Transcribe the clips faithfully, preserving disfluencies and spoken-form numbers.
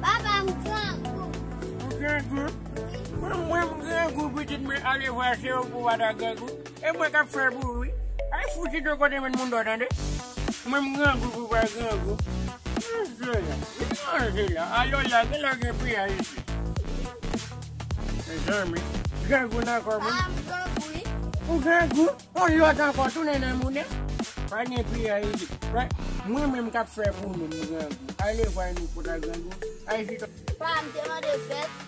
Papa, m grangou. Ou grangou? Mwen, mwen, m grangou, pitit mwen, ale vwa se ou pou w pa ta grangou. E mwen k ap fè pou ou, wi. Ay, fouti de kote mwen moun dò, tande. Mwen, m grangou pou w pa grangou. Manje la, vin manje la. Alò la, gen lè gen piyay isi. Mezanmi, grangou nan kò mwen. Ah, m grangou, wi. Ou grangou? On lòt ankò tounen nan moun nan. Pa gen piyay isi. Mwen menm k ap fè pou nou, m grangou. Ale vwa nou pou ta grangou. Ay, si to- Pa m te mande fèt.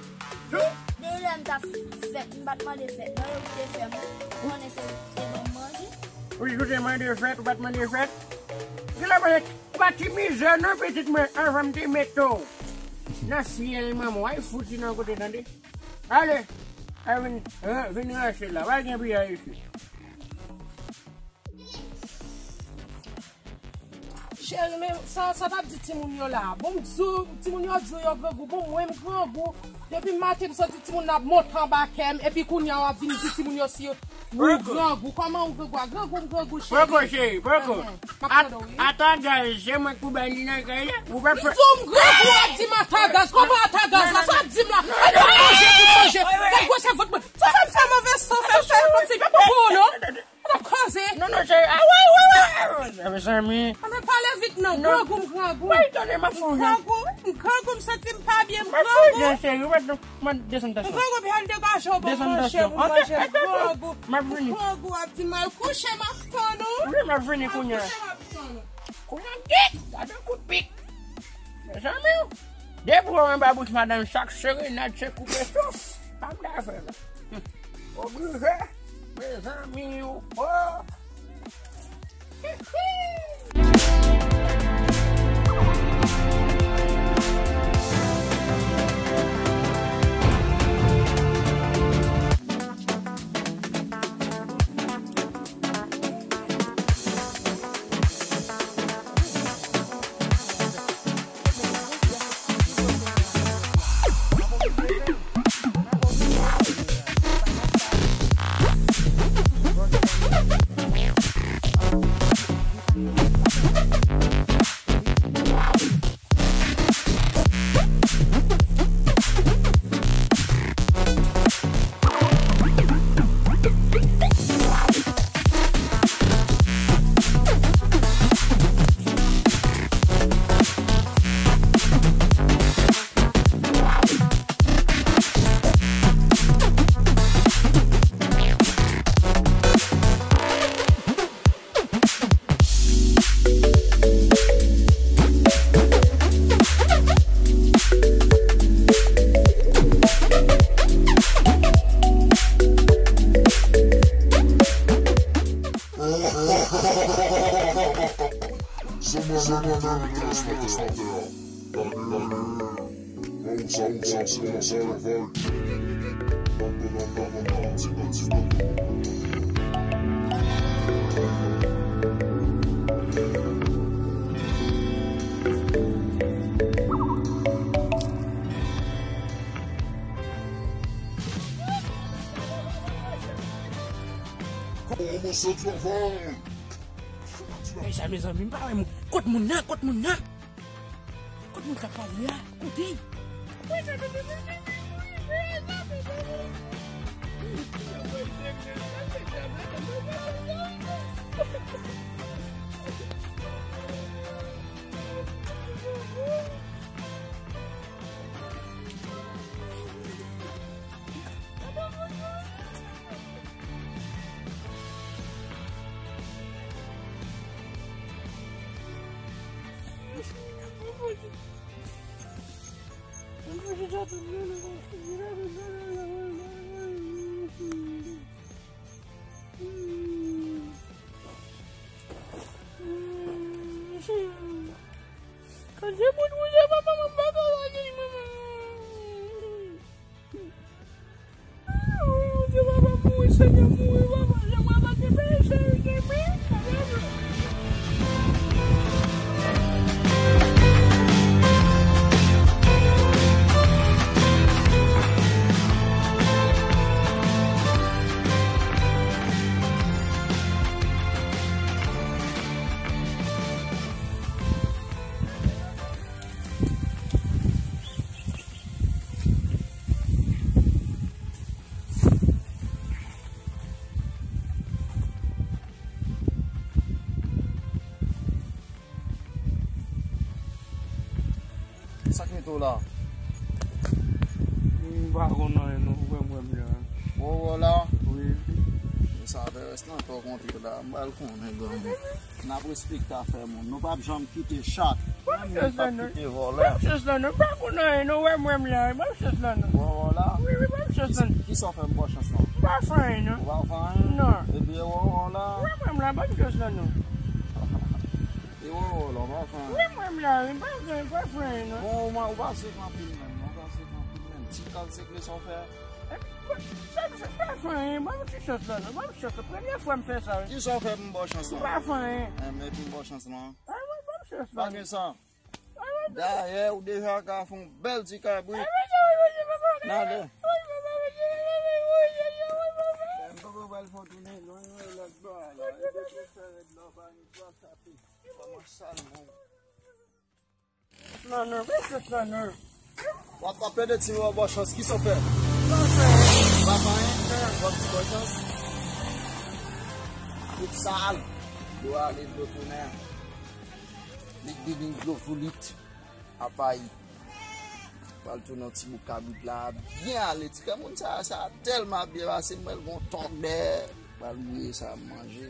De, de lè m t ap fèt, m pa t mande fèt. Non, yo te fè m. Ou konnen se te ban m manje. Wi, ou te mande fèt, ou pa t mande fèt. Gen lè mwen, ou pa ti mizè non, pitit mwen, anvan m te mete w nan syèl manman w. Ay, fouti nan kote, tande. Ale, al vin, vin ranse la. Pa gen piyay isi. Cheri, men sa, sa t ap di timoun yo la. Bon, m di w, timoun yo di w yo grangou. Bon, mwen, m grangou. Depi maten, m santi timoun nan ap monte anba kè m. Epi kounye a, w ap vin di timoun yo si yo, ou grangou. Kòman ou grangou a? Grangou, m grangou, cheri. Poko, cheri, poko. Ahn, m ap tande w, wi. Ata gaz, se mwen k pou bay li nan kay la. Ou pa fè. M di w m grangou, w ap di m ata gaz. Kòman ata gaz la? Sa w ap di m la? Epi w ap manje pou manje. Gad gwosè vant mwen. Sa fè m fè move san, fè m fè yon ti papa pou ou, non. Ou p ap koze. Non, non, cheri. Ah, wi, wi, wi. Mezanmi. Ann pale vit non. Grangou, m grangou. Wi, tande, m ap fè yon jan. M grangou, m grangou, m santi m pa byen, m grangou. M ap fè yon jan, cheri. Ou mèt, mèt desann tansyon. M grangou, epi al degaje w, ban m manje, pou manje, m grangou. M ap vini. M grangou, ap di m al kouche, m ap tann ou. Wi, m ap vini kounye a. Al kouche, m ap tann ou. Kounye a, gade kout pik. Mezanmi, depi w anba bouch madanm, chak serenad se koupe souf. Pa m ta fè la. Oblije, mezanmi, ou fò. Kòmanse travay! Mezanmi, mezanmi, m pa wè moun. Kot moun nan? Kot moun nan? Kot moun k ap pale a? Kote? Kòm se bout wouj, papa, mwen pa ka wè manman. Senyè, mouri, papa, Senyè, pa kite, Senyè, mouri. Sa k mete w la? M pa konn anyen non, ou wè m wè m la. Ou wè w la? Wi. Sa fè rès nan to kontre la, m pral konnen granmoun. N ap respekte afè moun. Nou p ap janm kite chat. Menm nou p ap kite vòlè. Ban m chans la non. M pa konn anyen non. Wè m wè m la. Ban m chans la non. Wè w la? Wi, wi, ban m chans la non. Kisa w fè m ba w chans lan? M pa fè anyen non. Ou pa fè anyen? Non. Epi e wè w la? Wè m wè m la. Ban m chans la non. E wè w la, w pa fè anyen. Wè m wè m la. M pa fè anyen, m pa fè anyen non. Bon, ou pa swiv anpil menm non. Ou pa swiv anpil menm. Ti kal se kle sa w fè. Sa m fè, m pa fè anyen. Ban m ti chans la non. Ban m chans la. Premye fwa m fè sa wi. Kisa w fè pou m ba w chans lan? M pa fè anyen. Enben, pou m ba w chans lan. Pa gen sa. Dayè, ou deja ka fè yon bèl ti kabrit. N ale. M poko pral fè w tounen lwen, wi, lòt bò a la. Kòman sal, bon. Non, non, pa fè sa, non. W ap, w ap plede ti mò bò chans, kisa w fè? Pa fè anyen. Pa fè anyen? Non. W ap ti bò chans. Tout sal. Dlo ale, dlo tounen. Lik bibin, dlo voulit. Apay. Pral tounen yon ti bouk kabrit la. Byen ale. Ti granmoun sa, sa tèlman ap byen pase, m wè l gon tòg dèyè. Pral bouye sa, manje.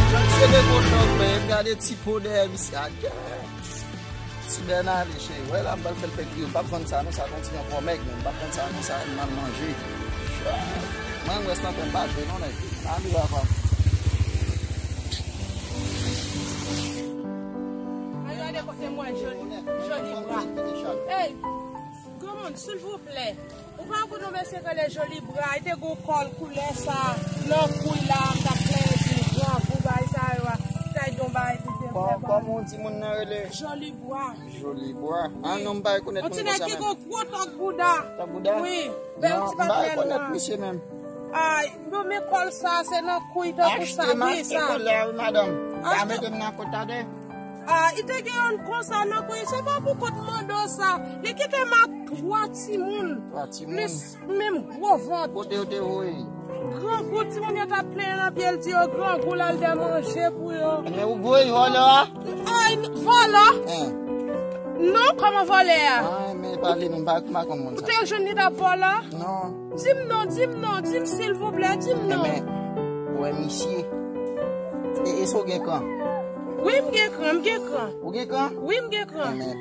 Jan misye gen gwo tòg, men, gade ti po dèyè misye a. Ti Bènali, cheri, wè la, m pral fè l fè griyo. M p ap vann sa, non, sa kontinye ankò mèg, men m p ap vann sa, non, sa mal manje. Mwen, m rès nan kwen, m pa jwe, non, nèg. Ann rive ankò. Ann gade kote mwen, Joli, Joli Bra. Ey, granmoun, silvouplè. Ou pa konn yon mesye k rele Joli Bra, li te gon kòl koulè sa, nan kouy la, m t ap plenyen di l grangou, bagay sa yo a, kay don bagay pou te fè. Kòman yon timoun nan rele? Joli Bra. Joli Bra. Ah non, m pa rekonèt moun konsa menm. Yon ti nèg ki gon gwo tòg bouda. Tòg bouda? Wi, bèl ti patnè nwa. Non, m pa rekonèt misye menm. Ah, bon, men kòl sa, se nan kouy tankou sa, gen sa. Achte m, achte kòl la, wi, madanm. Pa mete m nan kòtade. Ah, li te gen youn konsa nan kouy, se pa pou kont mande w sa. Li kite m ak twa timoun. Twa timoun. Plis menm gwo vant. Kote yo te voye? Grangou, timoun yo t ap plenyen nan pye l, di yo grangou, l al dè manje pou yo. Men ou voye vòlè a? Ay, vòlè? Hein. Non, kòman vòlè a? Ay, men pale, men m pa, m pa konn moun sa. Ou te jwenn li t ap vòlè? Non. Di m non, di m non, di m silvouplè, di m non. Enben, ou wè misye. E, e si w gen kran? Wi, m gen kran, m gen kran. Ou gen kran? Wi, m gen kran. Enben,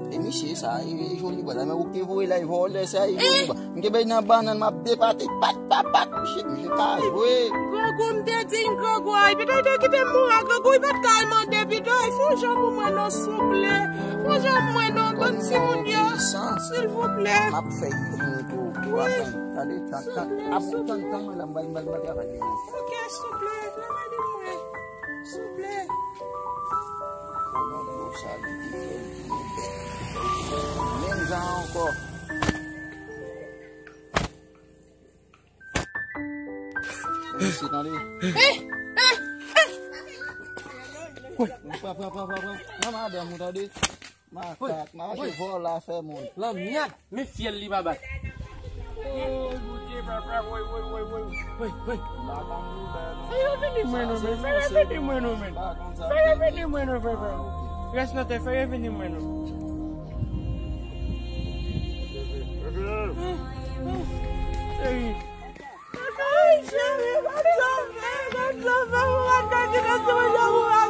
e misye sa, e, e Joli Bra sa, men ou te voye la, e vòlè sa, e Joli Bra. M kenbe nan bannann, m ap depate, pat, pat, pat, misye, misye pa jwe. Grangou, m te di l grangou, ay, pito li te kite m mouri a grangou, li pa t ka al mande pito, ay, fè yon jan pou mwen non, souple. Fè yon jan pou mwen non, bann timoun yo. Silvouplè. M ap fè vini tou. Wi. Gade, tann, tann, ap tann, tann mwen la, m bay, m bay, m bay travay li. Ok, souple, travay li mwen. Souple. Konnen dlo sa li te fè, li te fè. Menm jan ankò. Mesye, tande. Eh, eh, eh. Pran, pran, pran, pran, pran. Pran madanm ou, tande. Makak, mache vòlè afè moun. Lanmyad, men fyèl li pa bay. Woy, Bondye, papa, woy, woy, woy, woy. Woy, woy. Fè yo vini mwen non, men. Fè yo vini mwen non, men. Fè yo vini mwen non, papa. Rès nan tè, fè yo vini mwen non. Cheri. Ay, cheri, pa t sove, pa t sove, pa t sove, pa t sove.